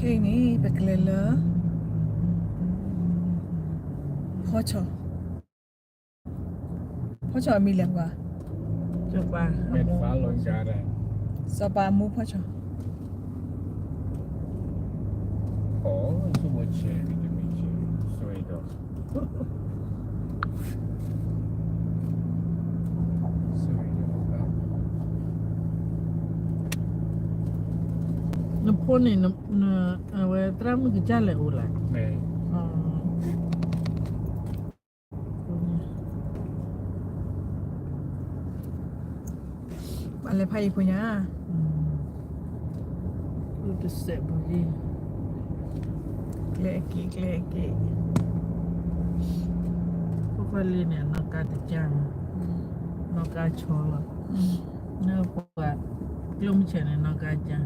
ခဲအံၤန့ၣ် ပကလဲၤလၢ ဖီဆီၣ်, ဖီဆီၣ်အမံၤလဲၣ်ပှၤ, စီၤပၤအမူဖီဆီၣ်, နဖိန့ၣ် အဝဲသရၣ်မုၣ်ကစၢ်လဲၤအိၣ်လဲၣ်, ပှၤလဲၤဖးယံၤဖိညါ, တစဲးပူၤယံၤ, ကျဲအက့ၣ် ကျဲအက့ၣ်, ဖိခွါလံန့ၣ် နီၢ်ကါတကၢ်, နီၢ်ကါဆီလီၤ, နပှၤ ကျိမုၢ်ဆဲးန့ၣ် နီၢ်ကါကၢ်